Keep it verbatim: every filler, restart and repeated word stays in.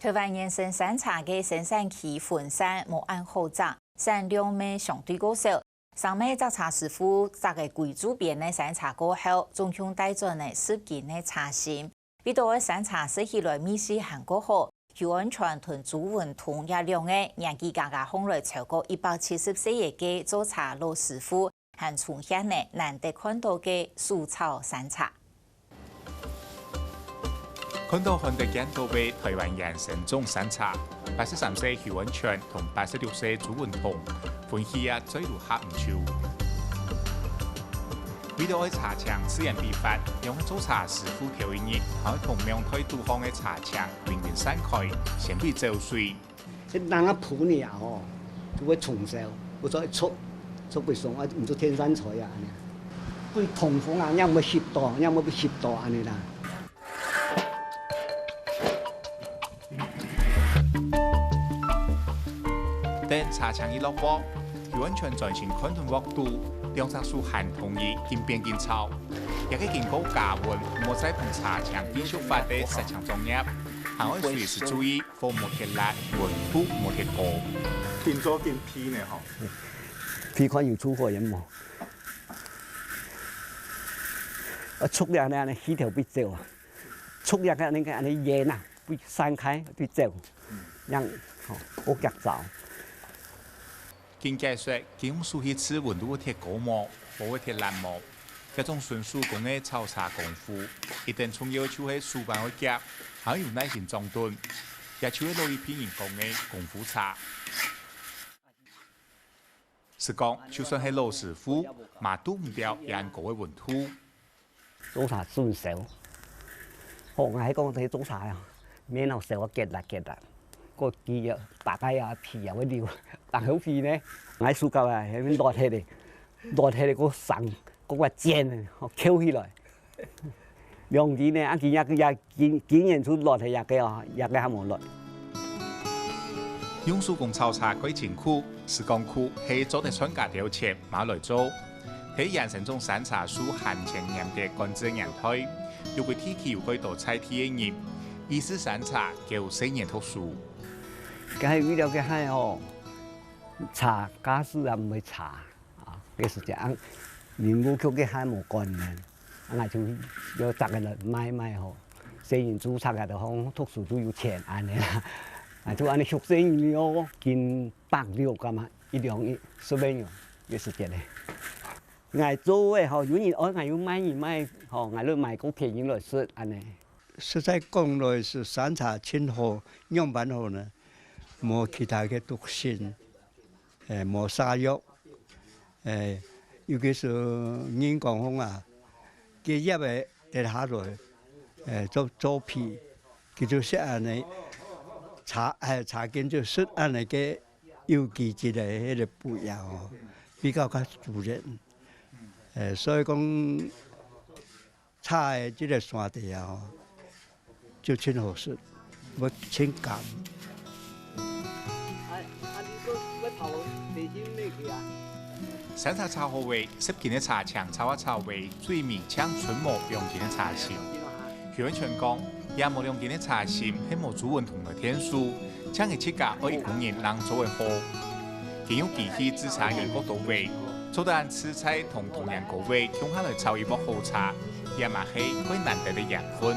台灣原生山茶个生產區分散，無恁好摘，產量乜相對較少。上尾摘茶師傅摘个歸主編个山茶過後，總共帶轉了十斤个茶心。為著愛山茶食起來味緒還較好，邱安全同朱文通這兩个年紀加加項來超過一百七十歲个做茶老師傅， 還出現了難得看著个手炒山茶。看著看得見著个台灣原生種山茶，八十三歲邱安全同八十六歲朱文通，分佢啊嘴都合毋住。為著愛茶青自然揮發，兩个做茶師傅頭一日，還愛同陽台肚項个茶青勻勻散開，先去走水。 該人啊，盆呢啊吼，就會沖燒，會做觸，觸不爽啊，毋做天山菜啊，恁呢。對通風啊，仰會翕到，仰會翕到恁呢啦。等茶青一落鑊，邱安全專心看等鑊肚，兩隻手還痛，緊煸緊炒。這个經過加溫，無再同茶青繼續發个石青作業，還愛隨時注意 火莫忒烈，溫度莫忒高。緊做緊焙呢吼。焙看有出火煙無？啊，觸了呢，恁呢氣頭會走啊。觸了个恁呢，恁呢煙啊，會散開，會走。恁樣，吼，好遽燥。 緊解說，緊用手去試溫度忒高無，火忒烈無。這種純手工个炒茶功夫，一等重要就係手板愛遽，還愛有耐心掌等。這就係老一輩人講个功夫茶。實講，就算係老師傅，嘛堵毋著恁高个溫度。 做茶順手。吼，𠊎係講這做茶啊，面哦燒啊結啦結啦，個枝啊，大概啊皮啊會流，但好皮呢，𠊎手甲啊，下面落忒咧，落忒咧，個生，個个尖，吼，翹起來。兩支呢，啊，今日也今今年就落忒一個哦，一個還無落。用手工炒茶蓋辛苦，時光苦係做得賺加兜錢，嘛來做。 係原生種山茶樹還千年个甘蔗年代，有个地區有蓋多在地个人，以食山茶教細人讀書。該係為了該係吼，茶價數啊毋會差啊，該時節啊，林務局該係無管呢，啊，𠊎就要逐個來賣賣吼，細人註冊啊，就好讀書就有錢恁呢啦，啊，就恁呢畜細人了，斤百六个嘛，一兩一，十個銀，該時節咧。 𠊎做个吼，有人愛，𠊎又賣人賣，吼，𠊎就賣過別人來食，恁呢。實在講來，係山茶盡好，仰般好呢？無其他个毒性，誒，無殺藥，誒，尤其係人講講啊，佢葉仔跌下來，誒，做做皮，佢就係恁呢，茶，誒，茶根就係恁呢个有機質个迄個肥料哦，比較較自然。 誒，所以講，茶个這個山茶啊，吼，就盡好食，無盡鹹。山茶炒好个，十斤个茶青炒啊炒个，最尾淨賰無兩斤个茶心。 邱安全講，這無兩斤个茶心係無朱文通來𢯭手，淨係自家愛一工人正做會好。佢用機器製茶人過多位，做得恁自在同同年高位共下來炒一鑊好茶，這嘛係蓋難得个緣分。